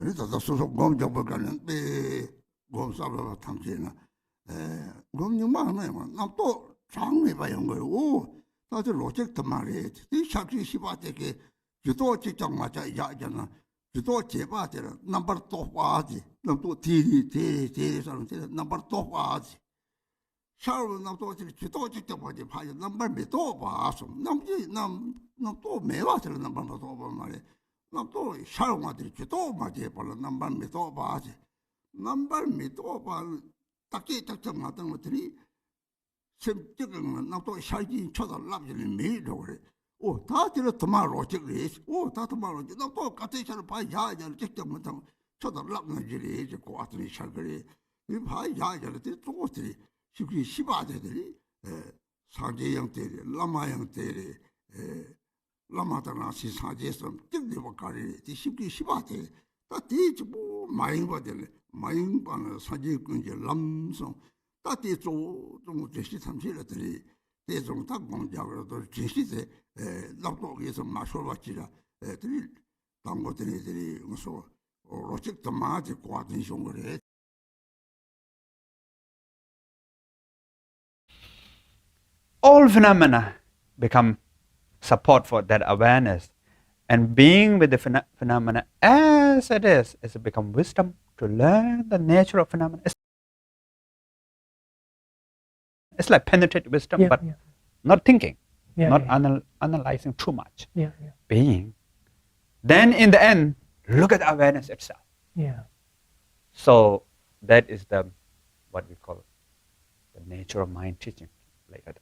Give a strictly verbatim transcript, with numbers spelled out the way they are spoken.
རེད། ད་ལྟ་སོ་སོ་སྒོམ་རྒྱག་པའི་སྐབས་ནས་དཔེ་སྒོམ་གསར་པ་ཐམས་ཅད་ན། ཨེ། སྒོམ་རྙིང་མ་ནས་ཡང་རྣམ་རྟོག་གྲངས་མེད་པ་ཡོང་གི་རེད། འོ། ད་དེ་རོ་གཅིག་དུ་མ་རེད། དེ་ཤར་གྱི་ཤེས་པ་དེ་གའི་ཇུས་གཏོགས་གཅིག་ཀྱང་མ་བྱས་བཞག་བྱས་ན། ཇུས་གཏོགས་བྱས་པ་དེ་ལ་རྣམ་པར་རྟོག་པ་དེ། རྣམ་རྟོག་དེ་རེད་དེ་རེད་དེ་རེད་ཟེར་ནས་དེ་ལ་རྣམ་པར་རྟོག་པ་དེ། ཤར་བའི་རྣམ་རྟོག་དེར་ཇུས་གཏོགས་གཅིག་ཀྱང་མ་བྱས་ཕ་ཡི་རྣམ་པར་མི་རྟོག་པ་སོང་། རྣམ་གྱི་རྣམ་རྣམ་རྟོག་མེད་པ་དེ་ལ་རྣམ་པར་མི་རྟོག་པ་མ་རེད། རྣམ་རྟོག་ཤར་བ་དེར་ཇུས་གཏོགས་མ་བྱས་པ་ལ་རྣམ་པར་མི་རྟོག་པ་ཟེར། རྣམ་པར་མི་རྟོག་པ་ལ་བརྟག་དཔྱད་ཀྱང་ཀྱང་མ་བཏང་བ་དེ་ནི། སེམས་གཅིག་གི་ངང་ལ་རྣམ་རྟོག་ཤར་གྱིན་ཆོ་དང་ལབ་ཀྱི་ནི་མེད་འགྲོ་གི་རེད། ཨོ་ད་དེ་ལ་དུ་མ་རོ་གཅིག་རེད། ཨོ་ད་དུ་མ་རོ་གཅིག་རྣམ་རྟོག་ག་ཚད་ཤར་ཕ་ཡ་ཡ་ལ་གཅིག་ཀྱང་མི་བཏང་། ཆོ་དང་ལབ་ན་གི་རེད་ཅེས་གོ་བ་དེ་ནི་ཤར་གི་རེད། དེ་ཕ་ཡ་ཡ་ལ་དེ་གཙོ་བོ་དེ་རེད། ཤེས་ཀྱི་ཤེས་པ་དེ་དེ་རེད། ཨེ། སངས་རྒྱས་ཡང་དེ་རེད། བླ་མ་ཡང་དེ་རེད། ཨེ། བླ་མ་དང་རང་བཞིན་སངས་རྒྱས་སམ་གཅིག་བསྡུས་པ་ག་རེ་རེད། དེ་ཤེས་ཀྱི་ཤེས་པ་དེ་ད་དེ་གཅིག་པོ་མ་ཡེངས་པ་དེ་ལས་མ་ཡེངས་པ་ན་སངས་རྒྱས་ཀུན་གྱི་ལམ་སོང་། ད་དེ་གཙོ་བོ་གཙོ་བོ་དྲན་ཤེས་ཐམས་ཅད་ལ་དེ་རེད། དེ་ཚོ་ད་སྒོམ་རྒྱག་རེད་དོ། དྲན་ཤེས་དེ་ཨེ་རྣམ་རྟོག་གིས་སུ་མ་ཤོར་བ་ཅིག་ལ་ཨེ་དེ་རེད། དང་པོ་དེ་རེད། དེ་རེད། ང་ཚོ་རོ་གཅིག་དུ་མ་དེ་གོ་བ་དེ་ནས་བྱུང་གི་རེད། All phenomena become support for that awareness. And being with the pheno- phenomena as it is, is become wisdom to learn the nature of phenomena. It's, it's like penetrate wisdom, yeah, but yeah, not thinking, yeah, not yeah, anal- analyzing too much. Yeah, yeah. Being. Then in the end, look at awareness itself. Yeah. So that is the, what we call, the nature of mind teaching, like that.